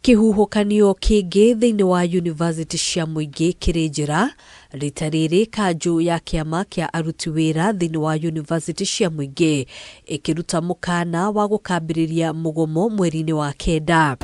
Kĩhuhũkanio kĩngĩ thĩinĩ wa yunivasĩtĩ cia mũingĩ kĩrĩ njĩra, rita rĩrĩ kanjũ ya kĩama kĩa aruti wĩra thĩinĩ wa yunivasĩtĩ cia mũingĩ ĩkĩruta mũkana wa gũkambĩrĩria mũgomo mweri-inĩ wa kenda.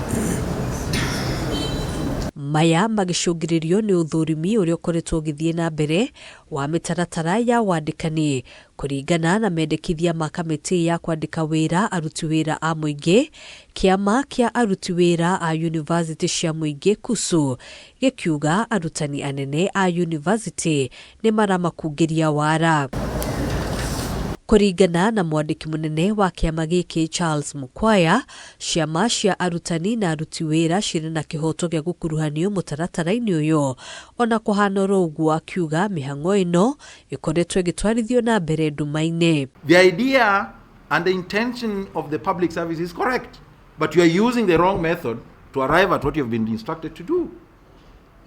Maya magĩcũngĩrĩrio nĩ ũthũrimi ũrĩa ũkoretwo ũgĩthiĩ na mbere wa mĩtaratara ya wandĩkani Kũringana na mendekithia ma kamĩtĩ ya kwandĩka wĩra aruti wĩra a mũingĩ, kĩama kĩa aruti wĩra a yunivasĩtĩ cia mũingĩ, KUSU, gĩkiuga arutani anene a yunivasĩtĩ nĩ maramakungĩria wara. Kũringana na mwandĩki mũnene wa kĩama gĩkĩ Charles Mukwaya, ciama cia arutani na aruti wĩra cirĩ na kĩhoto gĩa gũkuruhanio mũtaratara-inĩ ũyũ. Ona kũhana oro ũguo akiuga mĩhang'o ĩno ĩkoretwo ĩgĩtwarithio na mbere nduma-inĩ. The idea and the intention of the public service is correct, but you are using the wrong method to arrive at what you have been instructed to do.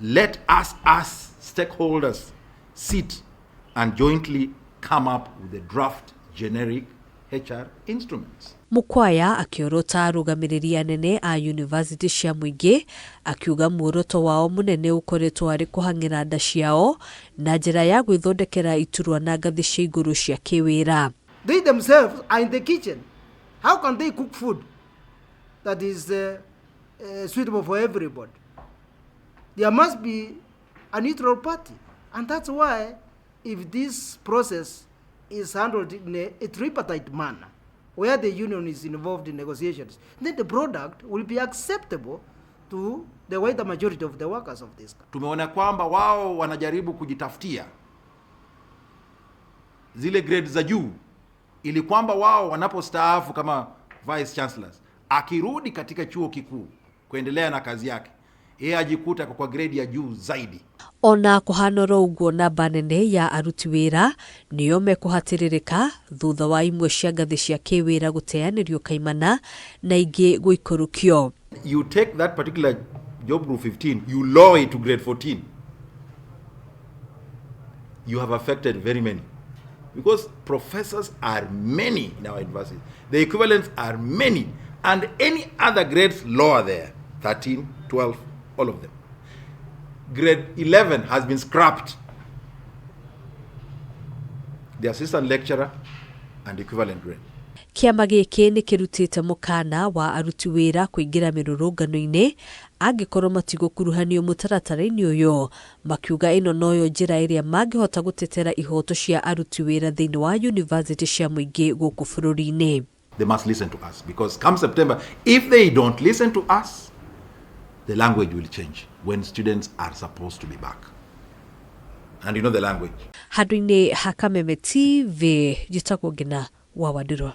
Let us, as stakeholders, sit and jointly come up with a draft generic HR instruments. Mukwaya akĩorota arũgamĩrĩri anene a yunivasĩtĩ cia mũingĩ akiuga muoroto wao mũnene ũkoretwo arĩ kũhang'ĩra nda ciao na njĩra ya gwĩthondekera iturwa na ngathĩ cia igũrũ cia kĩwĩra. They themselves are in the kitchen. How can they cook food that is suitable for everybody? There must be a neutral party. And that's why if this process is handled in a tripartite manner, where the union is involved in negotiations, then the product will be acceptable to the wider majority of the workers of this country. Tumeona kwamba wao wanajaribu kujitafutia zile grade za juu ili kwamba wao wanapostaafu kama vice chancellors, akirudi katika chuo kikuu kuendelea na kazi yake, yeye ajikuta kwa grade ya juu zaidi. Ona kũhana oro ũguo namba nene ya aruti wĩra nĩo mekũhatĩrĩrĩka thutha wa imwe cia ngathĩ cia kĩwĩra gũteanĩrio kaimana na ingĩ gũikũrũkio. You take that particular job group 15, you lower it to grade 14. You have affected very many. Because professors are many in our universities. The equivalents are many. And any other grades lower there, 13, 12, all of them. Grade 11 has been scrapped. The assistant lecturer and equivalent grade. Kĩama gĩkĩ nĩ kĩrutĩte mũkana wa aruti wĩra kũingĩra mĩrũrũngano-inĩ angĩkorwo matigũkuruhanio mũtaratara-inĩ ũyũ, makiuga ĩno noyo njĩra ĩrĩa mangĩhota gũtetera ihoto cia aruti wĩra thĩinĩ wa yunivasĩtĩ cia mũingĩ gũkũ bũrũri-inĩ. They must listen to us because come September, if they don't listen to us, the language will change when students are supposed to be back. And you know the language. Handũ-inĩ ha Kameme TV, njĩtagwo Ngina wa Wandirwa.